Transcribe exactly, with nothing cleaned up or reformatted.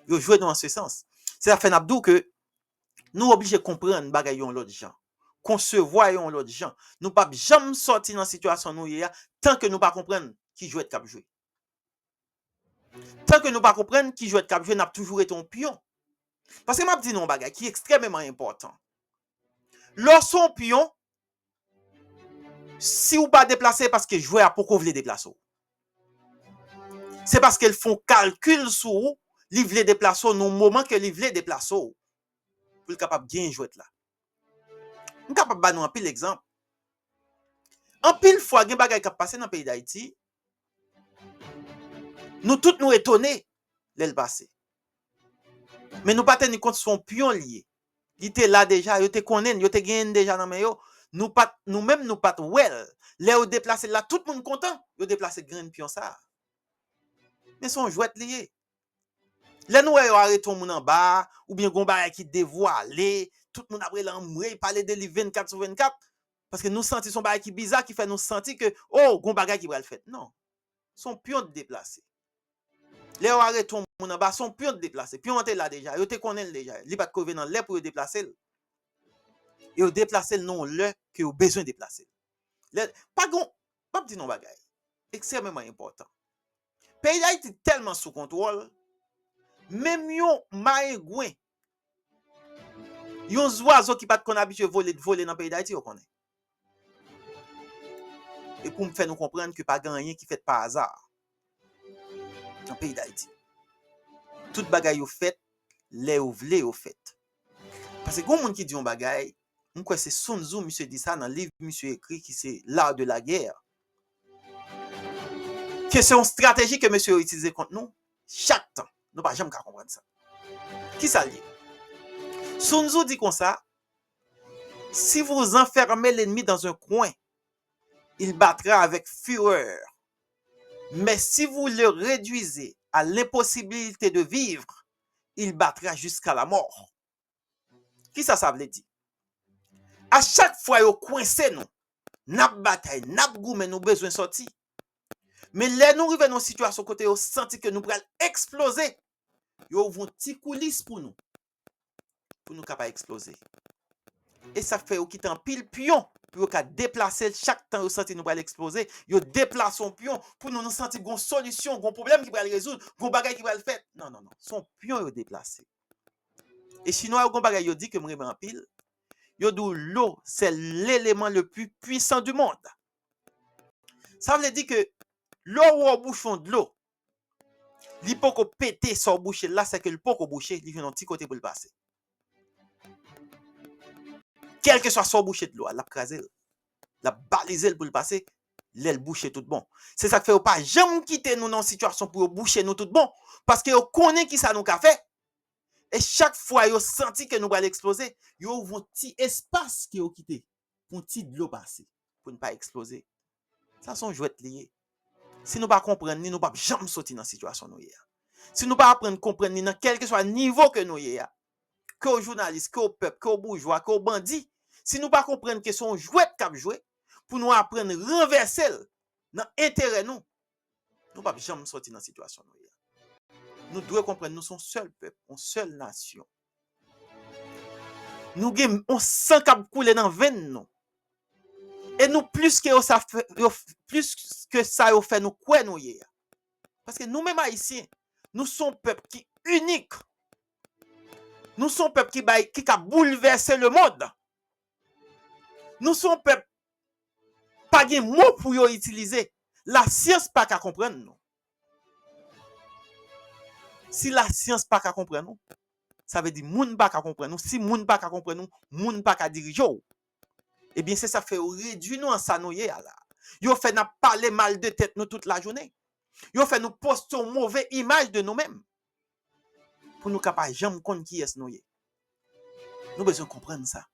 Yo jwe nou an se sans. Se sa fè n ap di w ke nou oblije konprann bagay yon lòt jan, konsevwa yon lòt jan. Nou p ap janm sòti nan sitiyasyon nou ye a tanke nou pa konprann ki jwèt k ap jwe. Tanke nou pa konprann ki jwèt k ap jwe, n ap toujou rete yon pyon. Paske m ap di nou yon bagay ki ekstrèmeman enpòtan. Lè w se yon pyon, si w pa deplase, se paske jwè a poko vle deplase w. Se paske l fè yon kalkil sou ou, li vle deplase w nan yon moman ke li vle deplase w, pou l kapab genyen jwèt la. M kapab ba nou anpil egzanp. Anpil fwa, gen bagay k ap pase nan peyi Dayiti, nou tout nou etone lè l pase. Men nou pa teni kont se yon pyon li ye. Li te la deja, yo te konnen l, yo te genyen l deja nan men yo. Nou pa t, nou menm nou pa t wè l. Lè yo deplase l la, tout moun kontan yo deplase grenn pyon sa a. Men se yon jwèt li ye. Lè nou wè yo arete yon moun anba, oubyen gon bagay ki devwale, tout moun ap rele anmwey, pale de li vennkat sou vennkat, paske nou santi se yon bagay ki biza, ki fè nou santi ke, o, gon bagay ki pral fèt. Non. Se yon pyon k deplase. Lè yo arete yon moun anba, se yon pyon k deplase. Pyon an te la deja, yo te konnen l deja. Li pa t ko rive nan lè pou yo deplase l. E yo deplase l nan yon lè ke yo bezwen deplase l. Lè, pa gon, m ap di nou yon bagay ekstrèmeman enpòtan. Peyi Dayiti tèlman sou kontwòl, menm yon marengwen, yon zwazo ki pa t konn abitye vole, t vole nan peyi Dayiti, yo konnen. E pou m fè nou konprann ke pa gen anyen ki fèt pa aza nan peyi Dayiti. Tout bagay yo fèt lè yo vle yo fèt. Paske gen yon moun ki di yon bagay, m kwè se Sun Tzu misye di sa nan liv misye ekri ki se L'art de la guerre. Ke se yon estrateji ke mesye yo itilize kont nou chak tan. Nou pa janm ka konprann sa. Kisa l ye? Sun Tzu di konsa, si vous enfermez l'ennemi dans un coin, il battra avec fureur. Mais si vous le réduisez à l'impossibilité de vivre, il battra jusqu'à la mort. Kisa sa vle di? A chak fwa yo kwense nou, n ap batay, n ap goumen, nou bezwen sòti. Men lè nou rive nan yon sitiyasyon kote yo santi ke nou pral eksploze, yo ouvri yon ti koulis pou nou, pou nou ka pa eksploze. E sa fè yo kite anpil pyon pou yo ka deplase l chak tan yo santi nou pral eksploze. Yo deplase yon pyon pou nou, nou santi gon solisyon, gon pwoblèm ki pral rezoud, gon bagay ki pral fèt. Non, non, non. Se yon pyon yo deplase. E Chinwa yo gon bagay yo di ke m renmen anpil. Yo di w, l'eau, c'est l'élément le plus puissant du monde. Sa vle di ke lè w wè w bouche yon dlo, li poko pete sa w bouche l la, se ke l poko bouche, li jwenn yon ti kote pou l pase. Kèlkeswa sa w bouche dlo a, l ap kraze l. L ap balize l pou l pase, lè l bouche tout bon. Se sa k fè yo pa janm kite nou nan yon sitiyasyon pou yo bouche nou tout bon, paske yo konnen kisa nou ka fè. E chak fwa yo santi ke nou pral eksploze, yo ouvri yon ti espas ke yo kite pou yon ti dlo pase, pou n pa eksploze. Sa se yon jwèt li ye. Si nou pa konprann li, nou p ap janm soti nan sitiyasyon nou ye a. Si nou pa aprann konprann li nan kèlkeswa nivo ke nou ye a, ke w jounalis, ke w pèp, ke w boujwa, ke w bandi, si nou pa konprann ke se yon jwèt k ap jwe, pou nou aprann ranvèse l nan enterè nou, nou p ap janm soti nan sitiyasyon nou ye a. Nou dwe konprann nou se yon sèl pèp, yon sèl nasyon. Nou gen yon san k ap koule nan venn nou. E nou plis ke yo sa fè, yo, plis ke sa yo fè nou kwè nou ye a. Paske nou menm Ayisyen, nou se yon pèp ki inik. Nou se yon pèp ki bay, ki ka boulvèse lemonn. Nou se yon pèp pa gen mo pou yo itilize. Lasyans pa ka konprann nou. Si lasyans pa ka konprann ou, sa vle di moun pa ka konprann ou. Si moun pa ka konprann ou, moun pa ka dirije w. Ebyen, se sa k fè yo redui nou an sa nou ye a la. Yo fè n ap pale mal de tèt nou tout lajounen. Yo fè nou poste yon move imaj de nou menm. Pou nou ka pa janm konn kiyès nou ye. Nou bezwen konprann sa.